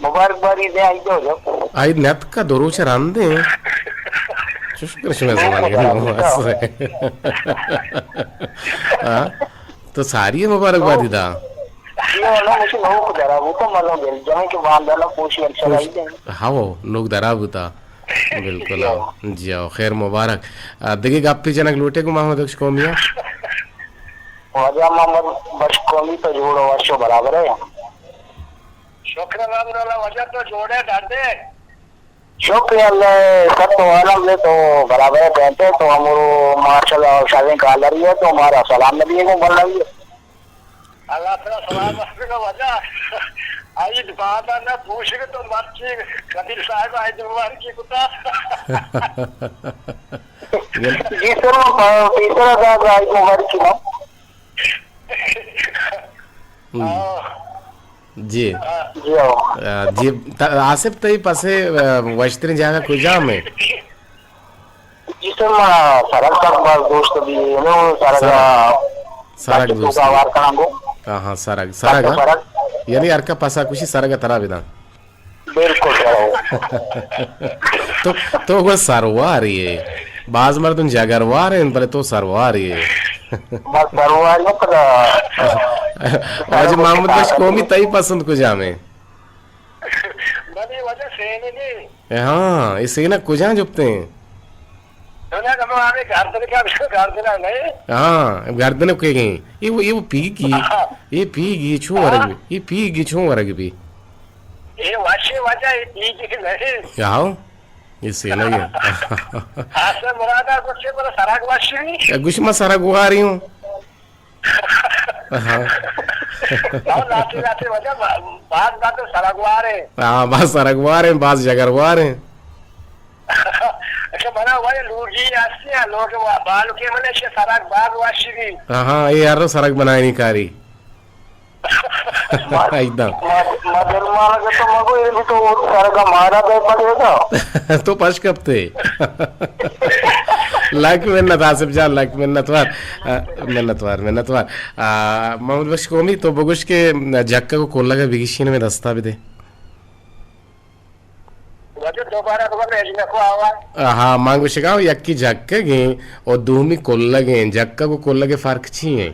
مبارک باری دے آئی دو جو۔ آئی نت کا دو روچ راندے۔ چش کر شما زمانے کے نو بس۔ ہاں؟ تو ساری مبارک بادی دا۔ یہ نو مجھے نو کو درا وہ تو ملو دل جمع کے باندھا نا پوشی اچھا رائی دے۔ ہاں، وہ نوک درا بوتا۔ بالکل، آؤ۔ جی آؤ، خیر مبارک۔ آ، دگہ گپے جنگ لوٹے گوں محمد بخش قومی ء؟ واجہ محمد بخش قومی تو جوڑ و وش و برابر ہے۔ شکر الحمدللہ، واجہ تو جوڑے ڈاڈے۔ شکر اللہ، سب تو عالم ہے تو برابر ہے، کہتے تو ہم ماشاءاللہ شادی کالری ہے تو ہمارا سلام نبی کو بن رہی ہے۔ اللہ تعالیٰ سلام علیکم واجہ۔ عید باندا نہ پوشگ تو مرچی قدیر صاحب عید مبارکی کتا۔ جی سر، پیسر ادا عید مبارکی نا۔ ہم۔ ہاں۔ جی۔ ہاں۔ جی ہاں۔ آ، جی، ت-، آصف تئی پسے، آ، وشترین جاگہ کجام ہے؟ جسم، آ، سرگ سک باز دوست بی، نو سرگ، سرگ۔ آ، سرگ بچ دوست تو بی۔ گوار کناں گو۔ ہاں، ہاں، سرگ، سرگ، سرگ، ہاں۔ سرگ۔ یعنی ہر کا پسا کشی سرگ ترا بداں۔ بالکل سرو۔ تو، تو گو سرواری ہے۔ باز مردم جگروار ہیں، بلے تو سرواری ہے۔ بس سرواری ہے، پدا۔ واجہ محمد بخش قومی تئی پسند کجام ہے؟ منی واجہ سینے نہیں۔ اے ہاں، اے سینہ کجا جپتے ہیں؟ تو نہ کہو ہمیں گردن کا، گردن نہیں۔ ہاں، گردن کے گئے۔ یہ وہ، یہ وہ پیگی، ہاں۔ یہ پیگی چون ورگ بھی، یہ پیگی چون ورگ بھی۔ یہ وشی واجہ، یہ پیگی نہیں۔ کیا ہو؟ یہ سینہ یہ۔ آسے مرادا گوشے پر سرگ وشی۔ گوش ما سرگ واری ہوں۔ ہاں۔ ہاں، لاتے لاتے وجہ با-، باز باز سرگوار ہیں۔ ہاں، باز سرگوار ہیں، باز جگروار ہیں۔ اچھا، بنا وہ لوگی آسی ہیں، لوگ وا-، بالو کے منے سے سرگ باز واشی بھی۔ ہاں، ہاں، یہ ہر رو سرگ بنائے نہیں کاری۔ ایداں۔ ما، ما دل مانا کہ تو مگو، یہ بھی تو سرگا مارا دے پڑے گا۔ تو پش کپتے۔ لک منت آصف جان، لک منت وار۔ آ، منت وار، منت وار۔ آ، محمد بخش قومی، تو بگوش کہ جھکگ و کلگ ء بگیشین میں دستا بدے۔ واجہ دوبارہ بگو، میں اجنہ کو آواز۔ آہا، من گوشگا یکی جھکگ ہیں و دومی کلگ ہیں۔ جھکگ و کلگ ء فرق چی ہیں؟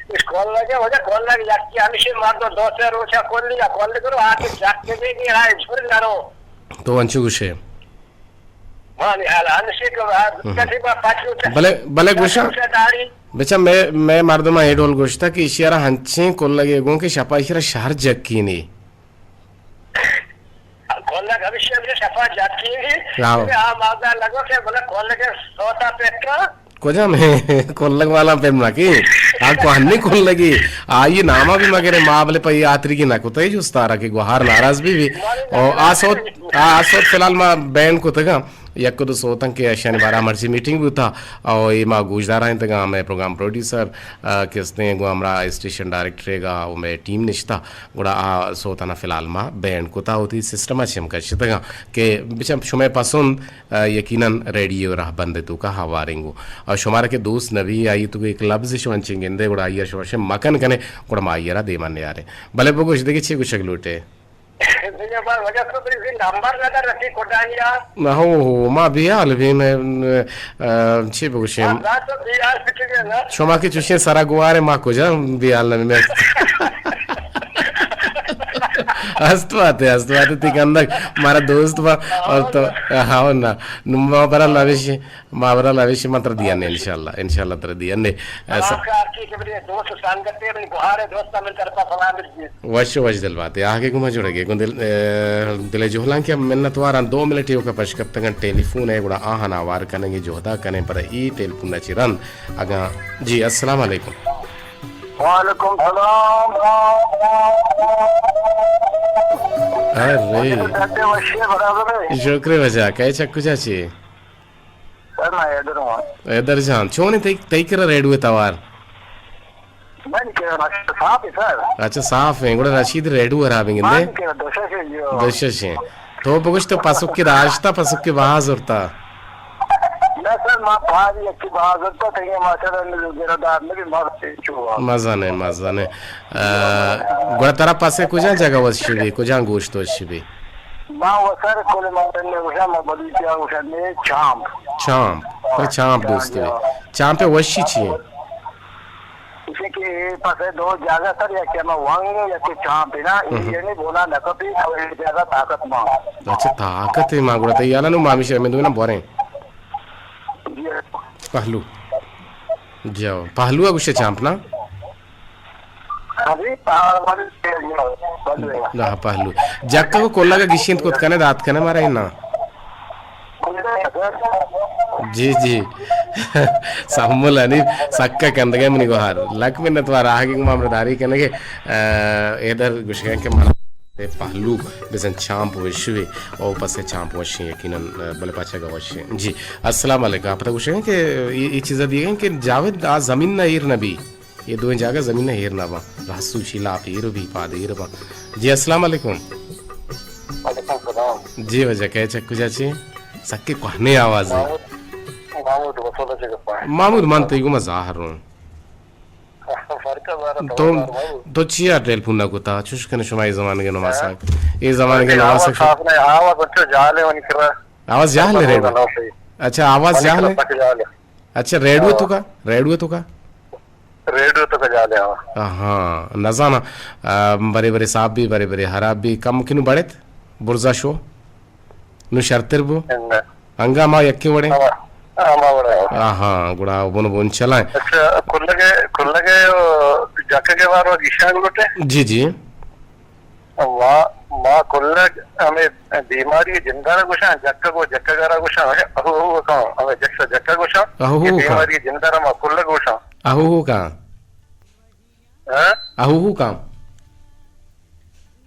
کلگ ء واجہ، کلگ یکی ہمیشہ مرد دو سے روچا کلی یا کلگ رو آتی جھکگ بھی نہیں رائے جھر نرو۔ تو انچو گوشے؟ مانی حال ہمیشہ کہ ہر ہم۔ کسی با پچو چا-، بلے، بلے گوشاں۔ پچو چا داری۔ بچا میں، میں مردماں اے ڈول گوشتا کہ ایشی را ہنچیں کلگے گوں کہ شپا ایشی را شہر جھکینی۔ کلگ ہمیشہ ہمیشہ شپا جھکینی۔ راو۔ آ مادا لگو کہ بلے کلگ سوتا پیکا۔ کجا میں کلگ والا پیم نہ کی؟ آ کوہنی کلگی۔ آئی ناما بھی مگر ما بلے پئی آتری کی نہ کتے جو ستارا کہ گوہار ناراض بھی بھی۔ او آ سوت، آ سوت فی الحال ما بینڈ کتگا۔ یک دو سوتاں کہ اشانی بارہ مرچی میٹنگ بوتا، او اے ما گوشدار انتگاں، ہمیں پروگرام پروڈیوسر، آ، کہ استیں گوں ہمراہ اسٹیشن ڈائریکٹر گا، او مئے ٹیم نشتا، گڑا آ سوتانا فی الحال ما بینڈ کتا ہوتی سسٹم ء چم کشتگاں کہ بچم شمئے پسند، آ، یقیناً ریڈیو رہبند توکا ہواریں گوں۔ اور شمارا کہ دوست نبی آئی تو ایک لفظ شو انچیں گندے، گڑا آئی شو شم مکن کنے، گڑا ما آئی را دیما نیاریں۔ بلے بگوش دگے چی گوشگ لوٹے؟ نہ ہو، ہو، ما بیال بیم، آ، چی بگوشیم؟ شما کہ چوشیں سرا گوارے، ما کجا بیال نہ بیم؟ است باتے، است باتے، تی کندگ مارا دوست با، اور تو، ہاں نا، نو ما برا لوشی۔ ما برا لوشی، ما ترا دیانے انشاءاللہ، انشاءاللہ ترا دیانے۔ ایسا۔ سلام کا آپ کی کہ میرے دوست سنگت ہے، اپنی گوہار ہے، دوست من طرفا سلام دیجیے۔ وش وش دل باتے، آگے گما جڑے گے، گوں دل، اے، دل جہلان کے منت واران۔ دو منٹ یو کا پش کپتگن ٹیلی فون ہے، گڑا آہن آوار کنگے، جہدا کنے پر ای ٹیلی فون چی رن۔ اگاں، جی، السلام علیکم۔ وعلیکم السلام۔ ارے۔ وش ہے، برابر ہے۔ شکر وجہ، کئے چک کجا چی؟ سر، ما حیدر ہوں۔ حیدر جان، چون تئی، تئی کرا ریڈیو توار؟ من کرا صاف ہے، سر۔ اچھا، صاف ہیں۔ گڑا رشید ریڈیو خراب ہیں گندے؟ من کرا دوشش ہے، جو۔ دوشش ہیں۔ تو بگوش تو پسک کے داشتا، پسک کے بہا زرتا۔ نہ سر، ما پاری اکی بہا زرتا، تئی ما سر گرا دار نبی، ما چو۔ مزن ہے، مزن ہے۔ آ، گڑا ترا پسے کجا جگہ وش بی، کجا گوشت وش بی؟ ما وسر کل مردم نے گوشا، ما بلوچی ء گوشا نے چامپ۔ چامپ۔ پر چامپ دوست بی۔ چامپ وشی چی ہیں؟ اسے کہ اے پسے دو جاگہ سر، یا کہ ما وانگ یا کہ چامپ نا، ہم۔ یعنی بولا نہ کپی، اور اے زیادہ طاقت ما۔ اچھا، طاقت ہے ما گڑا تئی یالا نو مامی شے میں دونا بوریں۔ جی۔ پہلو۔ جاؤ، پہلو ء گوشے چامپ نا؟ ابھی پہاڑ والے سے جو بند ہے۔ ہاں، پہلو۔ جکگ و کلگ ء گشینت کت کنے دات کنے مارا انا۔ جی، جی۔ سمل حنیف سکا کندگے منی گوہار۔ لک منت وار آہگی گما ہمراہ داری کنگے۔ آ، ادھر گشگیں کہ مارا پہلو بزن چامپ وشوی او پسے چامپ وشیں یقیناً، آ، بلے پاچا گوشیں۔ جی، السلام علیکم۔ آپ پتہ گوشیں کہ یہ، یہ چیزا دیگیں کہ جاوید آ زمین نہ ایر نبی۔ یہ دوئیں جاگہ زمین ء ہیر نہ باں۔ راست سوچی لاپ ایر بی پاد ایر باں۔ جی، السلام علیکم۔ وعلیکم السلام۔ جی، وجہ کئے چک کجا چی؟ سکے کوہنے آواز ہے۔ محمود، محمود وسولا چہ گپا۔ محمود، من تئی گوما ظاہر ہوں۔ فرق ہے بارہ تو، تو چیا ٹیلیفون نہ کتا؟ چوش کنے شما اے زمانگے نماساں۔ ہاں؟ اے زمانگے نماساں۔ آواز صاف نہیں، آواز اچھا جال ہے منی کرا۔ آواز جال ہے ریڈو؟ اچھا، آواز جال ہے؟ اچھا، ریڈیو تو کا؟ ریڈیو تو کا؟ ریڈیو تو کا جالے، ہاں۔ ہاں، نزانا، آ، برے برے صاف بی، برے برے حراب بی، کم کنو بڑت، برزا شو، نو شرتر بو۔ انگا۔ انگا ما یکی وڑے؟ ہاں، ہاں، ما وڑے۔ آ، ہاں، گڑا بن بن چلائیں۔ اچھا، کلگے، کلگے، او، جاکے کے بارو گیشان گلوٹے؟ جی، جی۔ ما، ما کلگ ہمے بیماری جندارا گوشاں، جکگ و جکگارا گوشاں، ہمے اہو اہو کاں، ہمے جکس جکگ گوشاں، اہو اہو کاں۔ بیماری جندارا ما کلگ گوشاں۔ اہو اہو کاں۔ ہاں؟ اہو ہو کام۔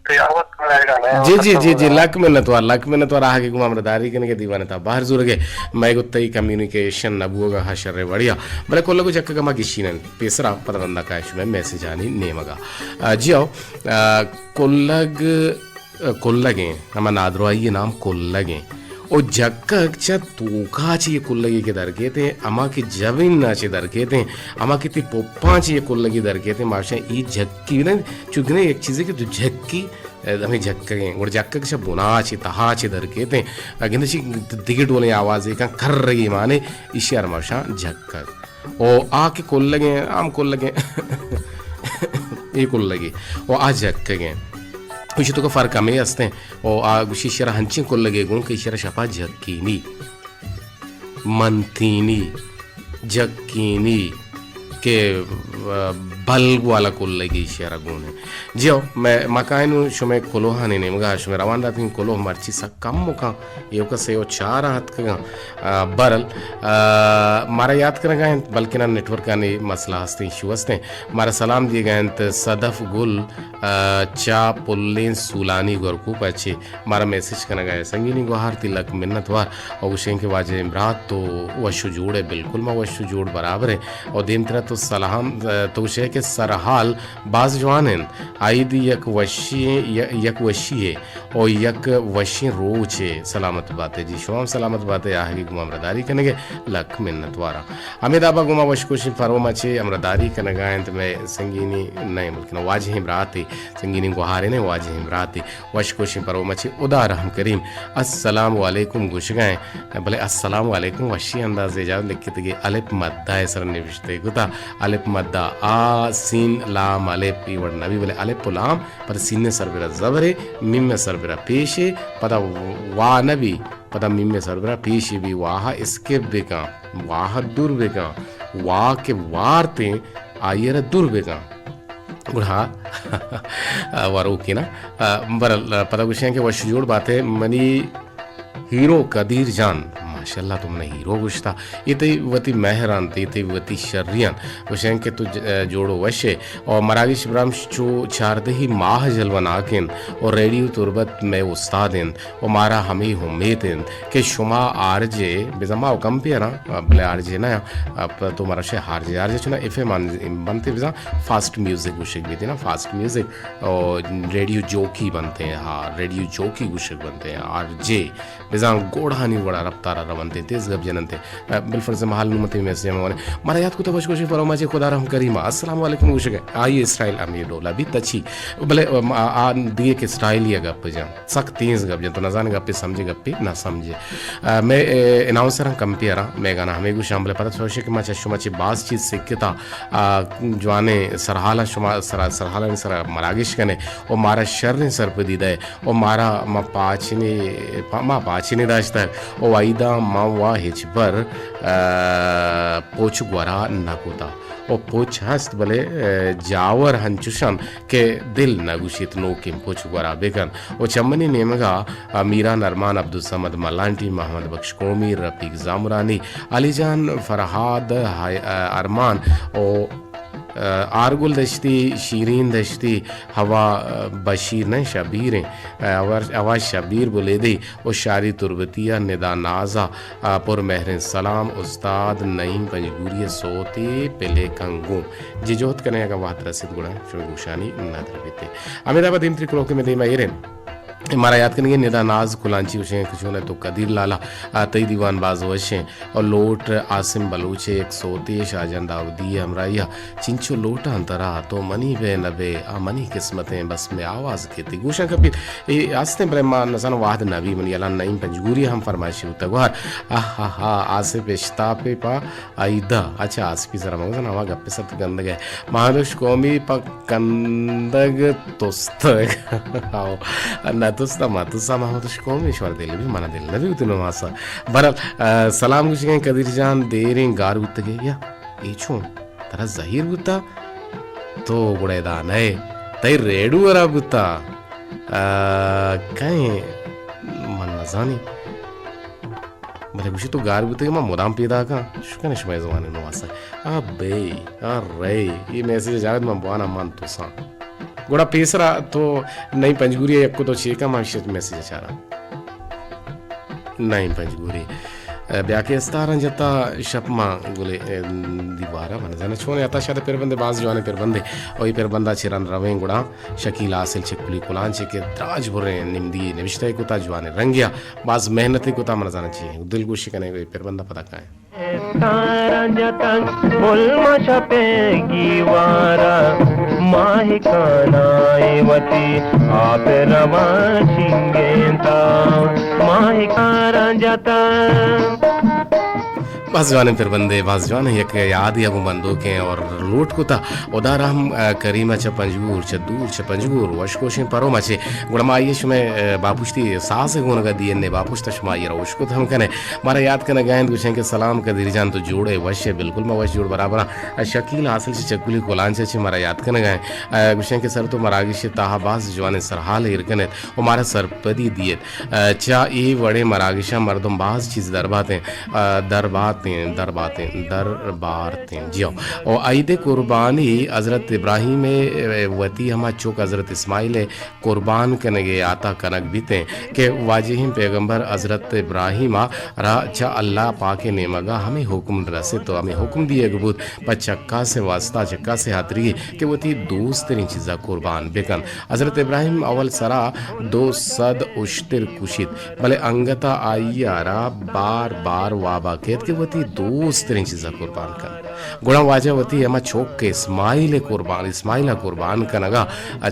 تو یہ آواز کم آئے گا نا، جی، جی، جی، جی، لک منت وار، لک منت وار آہگے گوں ہمراہ داری کنگے دیوان تا بہر زورگے۔ مئے گوں تئی کمیونیکیشن نہ بوگا ہا شر وڑیا۔ بلے کلگ و جکگ ما گشینن۔ پیسرا پدا رندا کائیں شمئے میسجانی نیمگا۔ آ، جی آؤ، آ، کلگ، آ، کلگیں، ہما نادراہی نام کلگیں۔ او جکگ چہ توکا چہ یہ کلگی کہ درکیتیں، ہما کہ جبین نا چہ درکیتیں، ہما کہ تی پپاں چہ یہ کلگی درکیتیں، ماشاء ای جھکی نہ، چونکہ نہ یک چیزے کہ تو جھکی، اے، ہمیں جھکگیں، گڑا جھکگ چہ بنا چہ تہا چہ درکیتیں، گندے چی دگہ ڈولیں آوازے کن کرگی مانے، ایشی ار ماشاء جھکگ۔ او آ کہ کلگیں، ہم کلگیں، اے کلگی۔ او آ جھکگیں۔ ایشی تو کہ فرق ہمیں ہستیں۔ او آ گوشی شرا ہنچیں کلگے گوں کہ شرا شپا جھکینی، منتینی، جھکینی کہ، آ، بلگ والا کلگی شرا گون ہے۔ جی ہو، میں مکائنو شمے کلوہانی نیمگا، شمے روان داتیں کلوہ مرچی سک کم مکان، ایوکا سے او چار آ ہتکگاں۔ آ، بہرحال، آ، مارا یاد کنگا انت، بلکنا نیٹورکانی مسئلہ ہستیں، ایشو ہستیں۔ مارا سلام دیگا انت صدف گل، آ، چا پلیں سولانی گورکوپ ء چہ مارا میسج کنگا ء سنگینی گوہار تی لک منت وار۔ او گوشیں کہ واجہ امرات تو وش و جوڑ ہے، بالکل ما وش و جوڑ برابر ہیں۔ او دیمترا تو سلام، آ، تو گوشے کہ سرحال باز جوان انت، عید یک وشی، ی-، یک وشی ہے۔ او یک وشیں روچے، سلامت باتے جی، شما ہم سلامت باتے، آہگی گوں ہمراہداری کنگے لک منت واراں۔ ہمے دابا گوں ما وش کوشیں پروما چے ہمراہداری کنگا انت مئے سنگینی نئے بلکن واجہیں براتے، سنگینی گوہارے نئے واجہیں براتے، وش کوشیں پروما چے ادا رحم کریم السلام علیکم گوشگا ہیں، بلے السلام علیکم وشی اندازے جا لکھتگے الف مدہ سر نوشتے کتا، الف مدہ آ سین لام الف ای وڑ نبی، بلے الف و لام پر سین سر برا زبرے، میم سر برا پیشے، پدا وا نبی، پدا میم سر برا پیشے بی، واہ اسکپ بکن، واہ دور بکن، واہ کہ وارتیں آئی را دور بکن۔ گڑا وروکینا، بر پدا گوشیاں کہ وش جوڑ باتے منی ہیرو قدیر جان، ماشاءاللہ تو منا ہیرو گوشتا۔ اے تئی وتی مہر انت، اے تئی وتی شری انت۔ گوشیں کہ تو ج-، جوڑ و وش ئے۔ اور مراگش ابراہیم چو چاردہی ماہ جلوہ ناک انت اور ریڈیو تربت مئے استاد انت اور مارا ہمے امیت انت کہ شما آر جے، بزاں ما و کم پیراں، بلے آر جے نہ، تو مارا شے آر جے، آر جے چنا ایف ایم بنتے بزاں فاسٹ میوزک گوشگ بیتی نا، فاسٹ میوزک۔ او ریڈیو جوکی بنتے ہیں، ہاں، ریڈیو جوکی گوشگ بنتے ہیں، آر جے۔ بزاں گوڑانی وڑا رفتارا رونتے، تیز گپ جننتے۔ بالفرض محل نومتے میسج ہم ہونے۔ مارا یاد کتا وش گوشی پروما چے خدا رحم کریما۔ السلام علیکم گوشگے۔ آئی اسٹائل ہمیں ڈولا بھی تچی۔ بلے، آ، آ، دیگہ کہ اسٹائل یا گپ جان۔ سک تیز گپ جان۔ تو نزان گپے سمجھے گپے نہ سمجھے۔ آ، میں، اے، اناؤنسر ہم کم پیاراں۔ میں گانا ہمیں گوشاں۔ بلے پتہ سوشے کہ ما چشمہ چے باز چیز سکتا۔ آ، جوانیں سرحالاں شما سرا-، سرحالاں سرا مراگش کنے و مارا شریں سرپدی دئے و مارا ما پاچنے، پا-، ما پاچنے داشتگ و ایداں ما وا ہچبر، آ، پوچ گورا نہ کتا و پوچ ہست بلے، آ، جاور ہنچوشن کہ دل نہ گوشیت نوکیں پوچ گورا بکن و چمنی نیمگا میران ارمان، عبدالصمد ملانٹی، محمد بخش قومی، رفیق زامرانی، علی جان فرہاد، ارمان و آرگل دشتی، شیرین دشتی، ہوا بشیر نہ شبیر ہیں، ہوا شبیر بلیدی و شاری تربتی ء ندا ناز ء پر مہریں سلام استاد نعیم پنجگوری ء سوتے پلے کنگوں۔ جی جہد کنے اگاں وہد رسید گڑا شمے گوشانی ندر بیتے۔ ہمیں دابا دیمتری کلوکے میں دیما ایریں۔ مارا یاد کنگے ندا ناز کلانچی وشیں کہ چون تو قدیر لالا، آ، تئی دیوان باز وشیں اور لوٹ عاصم بلوچ یک سوتے شاہجان داودی ہمراہی چنچو لوٹاں ترا تو منی بے نبے آ منی قسمتیں بس میں آواز کیتی گوشاں کبھی اے ہستیں بلے ما نزاناں وہد نبی منی الان نعیم پنجگوری ہم فرمائشی بوتا گوہر۔ آہ ہا ہا آصف اشتاپے پا ایدا، اچھا، آسپی سرا مگزن، ہما گپے سرت گندگ ء۔ مہدوش قومی پہ کندگ تستگ۔ ہاؤ، نہ تستا، ما تستا، مہدوش قومی شوار دل بھی، منا دل نہ بھی اتنو ماسا۔ برحال، آ، سلام گوشگیں قدیر جان، دیریں گار بوتگے یا؟ اے چون؟ ترا زہیر بوتا؟ تو گڑے دا نئے۔ تئی ریڈو ورا بوتا؟ آ، کہیں من نزانی۔ بلے گوشی تو گار بوتگے، من مدام پیداکاں، شکن شمئے زبان نواسا۔ ابے، ارے، اے میسج جاگت من بوانا من تو سان۔ گڑا پیسرا تو نئی پنجگوری یک کو تو چیکا من شت میسج چارا۔ نئی پنجگوری۔ بیا کہ استاراں جتا شپ ما گلے، اے، دیوارا من زاناں چون اتا شاد پر بندے، باز جوان پر بندے۔ او اے پر بندا چران رویں گڑا شکیل حاصل چکلی کلان چے کہ دراج بریں نمدی نوشتہ کتا جوان رنگیا۔ باز محنت کتا، من زاناں چی دلگوش کنے، اے پر بندا پدا کائیں۔ تارا جتن گل مچ پہ گیوارا، ماہکانائے وتی آپ روان شنگینتا، ماہکارا جتن۔ باز جوانیں پر بندے، باز جوان یک یادی ابو بندوکیں اور لوٹ کتا۔ ادا رحم، آ، کریمہ چہ پنجگور، چہ دور چہ پنجگور، وش کوشیں پروما چے۔ گڑا ما آئیے شمئے، آ، باپشتی ساز گونگا دیئے نے باپشت شما آئیے را وش کت ہم کنے۔ مارا یاد کنگا انت، گوشیں کہ سلام قدیر جان تو جوڑے وش ہے؟ بالکل ما وش جوڑ برابر ہاں۔ شکیل حاصل چہ چکولی کلانچہ چہ مارا یاد کنگا انت۔ آ، گوشیں کہ سر تو مراگش تہا باز جوانیں سرحال ایر کنت و مارا سرپدی دیت۔ آ، چہ اے وڑیں مراگشاں مردم باز چیز درباتیں، آ، درباتیں، درباتیں، دربارتیں۔ جی ہو۔ و عید قربانی حضرت ابراہیم وتی ہما چک حضرت اسماعیل قربان کنگ ء یاتا کنگ بیتیں کہ واجہیں پیغمبر حضرت ابراہیم ء را چہ اللہ پاک ء نیمگ ء ہمے حکم رست و ہمے حکم دیگ بوت پہ چکاس ء واسطہ، چکاس ء ہاتری کہ وتی دوست تریں چیزا قربان بکن۔ حضرت ابراہیم اول سرا دو سد اشتر کشیت، بلے انگتا آئی ء را بار بار وابا کیت کہ وتی دوست تریں چیزا قربان کن۔ گڑا واجہ وتی ہما چک اسماعیل ء قربان، اسماعیل ء قربان کنگا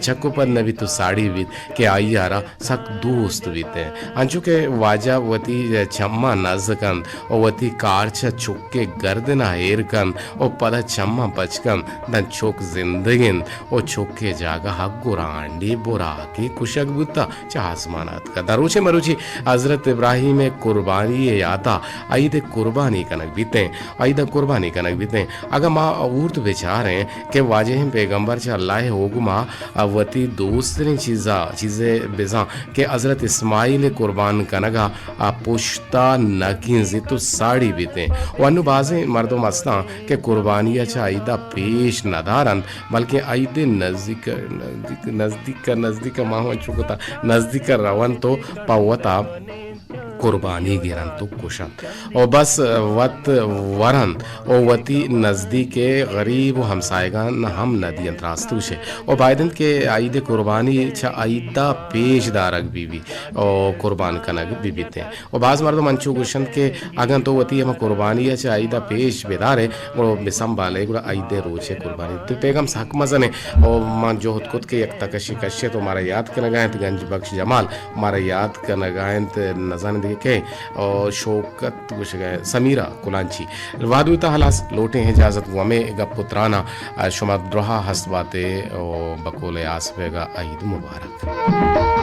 چک و پد نہ بیت و ساڑی بیت کہ آئی ء را سک دوست بیت۔ انچو کہ واجہ وتی چماں نز کنت و وتی کارچ ء چک ء گردن ء ایر کنت و پدا چماں پچ کنت، داں چک زندگ انت و چک ء جاگہ ء گرانڈے براکے کشگ بوتہ۔ چہ آسمان ء اتکہ۔ داں روچے مروچی حضرت ابراہیم ء قربانی ء یاتا عید ء قربانی کنگ بیتیں، عید ء قربانی کنگ بیتیں۔ اگاں ما اورت بچاریں کہ واجہیں پیغمبر چہ اللہ ء حکم ء وتی دوستریں چیزا، چیزے بزاں کہ حضرت اسماعیل ء قربان کنگ ء پشتا نہ کنزیت و ساڑی بیتیں۔ و انو بازیں مردم استاں کہ قربانی ء چہ عید ء پیش ندارنت، بلکیں عید ء نزدیک، نزدیک، نزدیک، نزدیک ما ہم انچو کتا، نزدیک ء رونت و پہ وتا قربانی گرنت و کشنت و بس وت ورنت و وتی نزدیک ء غریب و ہمسایگان ہم نہ دینت۔ راست گوشے و باید انت کہ عید قربانی چہ عید ء پیش دارگ بہ بیت و قربان کنگ بہ بیتیں۔ و باز مردم انچو گوشنت کہ اگاں تو وتی ہما قربانی ء چہ عید ء پیش بدارے، گڑا بسنبالے، گڑا عید ء روچ ء قربانی۔ تو پیغام سک مزن ء و من جہد کت کہ یک تکشے کشت و مارا یاد کنگا انت گنج بخش جمال، مارا یاد کنگا انت نزان دگہ کئے، و شوکت گوشگا انت سمیرہ کلانچی۔ وہد بوتا ہلاس، لوٹیں اجازت گوں ہمے گپ و ترانا شما درہا ہست باتے و بقول آس بیگا عید مبارک۔